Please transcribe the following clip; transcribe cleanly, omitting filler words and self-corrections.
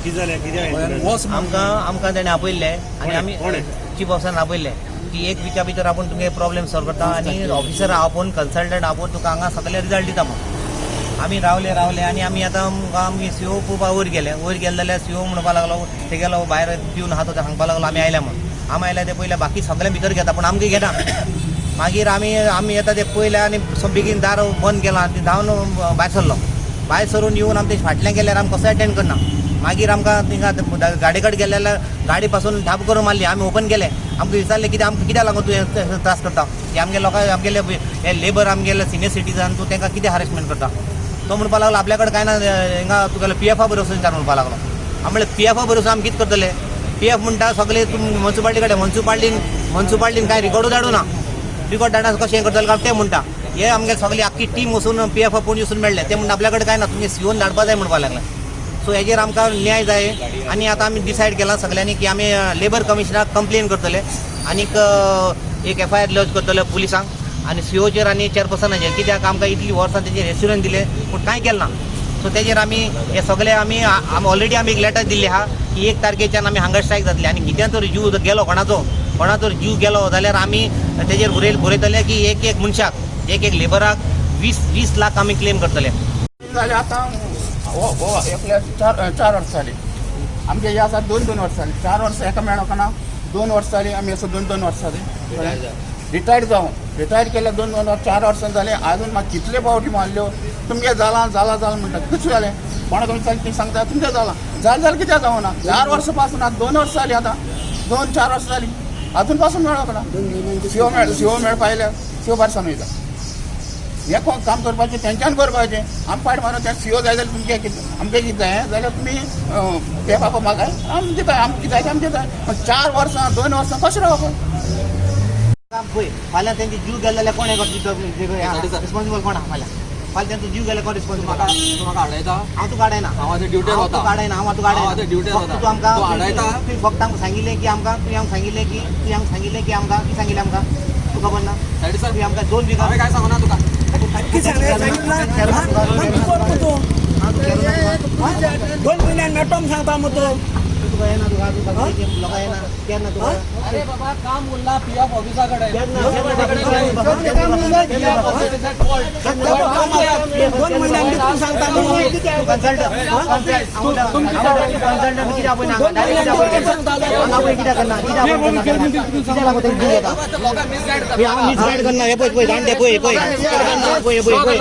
कितें जालें कितें? आमकां आमकां तेणें आपयल्लें आनी आमी चीफ ऑफिसरान आपयल्लें की एक विका भितर आपूण तुमगे प्रॉब्लेम सॉल्व करता आनी ऑफिसर आपोवन कन्सल्टंट आपोवन तुका हांगा सगळे रिजल्ट दिता म्हूण. आमी रावले रावले आनी आमी आतां आमगे सीओ पळोवपा वयर गेले. वयर गेले जाल्यार सीओ म्हणपाक लागलो तेगेलो भायर पिवन आहा तो सांगपाक लागलो आमी आयल्या म्हूण. आमी आयल्या ते पयले बाकी सगळे भितर घेता पूण आमकां घेना. मागीर आमी आमी येता ते पयले आनी बेगीन दार बंद केलां आनी धांवन भायर सरलो. भायर सरून येवन आमी ते फाटल्यान गेल्यार आमी कसो एटेंड करना. मागीर आमकां थिंगा गाडी कडेन गेले जाल्यार गाडी पासून धाप करून मारली. आमी ओपन केले, आमकां विचारलें कितें आमकां कित्याक लागून तूं त्रास करता, हे आमगे लोकांक आमगेले हे लेबर आमगेले सिनियर सिटीजन तूं तांकां कितें हॅरेसमेंट करता. तो म्हणपाक लागलो आपल्या कडेन कांय ना, हिंगा तुगेलो पी एफा बरोबर वचून विचार म्हणपाक लागलो. आमी म्हणलें पी एफा बरोबर आमी कितें करतले? पी एफ म्हणटा सगळे तूं मुन्सिपाल्टी कडेन, मुन्सिपाल्टीन कांय रिकॉर्डूय धाडूं ना. रिकॉर्ड धाडना कशें करतले काय ते म्हणटा. हे आमगे सगळी आख्खी टीम वचून पी एफ पणजे वचून मेळ्ळे. ते म्हणटा आपल्या कडेन कांय ना, तुमी सीओन धाडपा जाय म्हणपाक लागले. सो हेजेर आमकां न्याय जाय आनी आतां आमी डिसायड केलां सगळ्यांनी की आमी लेबर कमिशनराक कंप्लेन करतले आनीक एक एफ I R lodge करतले पुलिसांक आनी सीओचेर आनी चेअरपर्सनाचेर, कित्याक आमकां इतली वर्सां तेंचेर एश्युरन्स दिले पूण कांय केलें ना. सो तेजेर आमी हे सगळे आमी ऑलरेडी आमी एक लेटर दिल्ली आहा की 1 तारखेच्यान आमी हंगर स्ट्रायक जातली आनी कितें तर जीव गेलो कोणाचो, कोणा तर जीव गेलो जाल्यार आमी तेजेर बरयतले की एक एक मनशाक, एक एक लेबराक 20-20 लाख आमी क्लेम करतले. जालें आतां हो एकल्या 4 वर्सां जालीं आमगे हे आसा 2-2 वर्सां जालीं. 4 वर्सां एका मेळोंक ना, 2 वर्सां जालीं आमी असो 2-2 वर्सां जालीं रिटायर्ड जावन, रिटायर्ड केल्यार 2-2 वर्सां 4 वर्सां जालीं. आजून म्हाका कितले फावटी मारल्यो तुमगे जालां जालां जालां म्हणटा. कशें जालें कोणाक विचारलें ती सांगता तुमचें जालां जालें जाल्यार कित्याक जावना? 4 वर्सां पासून आतां 2 वर्सां जालीं, आतां 2-4 वर्सां जालीं आजून पासून मेळोंक ना. सीओ मेळ सीओ मेळपा आयल्यार सीओ भायर सरून वयता. हें कोण काम करपाचें तेंच्यान करपाचें. आमी फायट मारून तें सीओ जाय जाल्यार तुमचें कितें आमचें कितें जाय जाल्यार तुमी ते बाबा मागाय आमी दिता, आमकां कितें जाय तें आमी दिता. 4 वर्सां 2 वर्सां कशें रावप? पळय फाल्यां तेंचे जीव गेले जाल्यार कोण हें करता? रिस्पॉन्सिबल कोण आहा? फाल्यां फाल्यां तेंचो जीव गेल्यार कोण रिस्पॉन्सिबल? तूं म्हाका आडायता? हांव तुका आडायना. हांव आतां ड्युटेर हांव वता. तुका आडायना, हांव तुका हांव आडायना. आतां ड्युटेर फक्त वता. तूं आमकां तूं आडायता? तुवें फक्त आमकां सांगिल्लें की आमकां तुवें आमकां सांगिल्लें की तुवें आमकां सांगिल्लें की आमकां कितें सांगिल्लें आमकां तूं खबर ना? सायडी सर तुवें आमकां 2 विकां हांवें काय सांगना तुका? कितें 2 म्हयन्यान मेळटो म्हूण सांगता मग तूं. तुका येना, तुका लोकां येना केन्ना तुका? अरे बाबा काम उरला पी एफ ऑफिसा कडेन. 2 म्हयन्यान तूं सांगता. कन्सल्टंट कित्याक आपयना? कित्याक करना? कित्याक लागून तेंकां जीव घेता? लोकांक मिसगायड हांव मिसगायड करना. हे पळय पळय जाणटे पळय पळय पळय पळय पळय.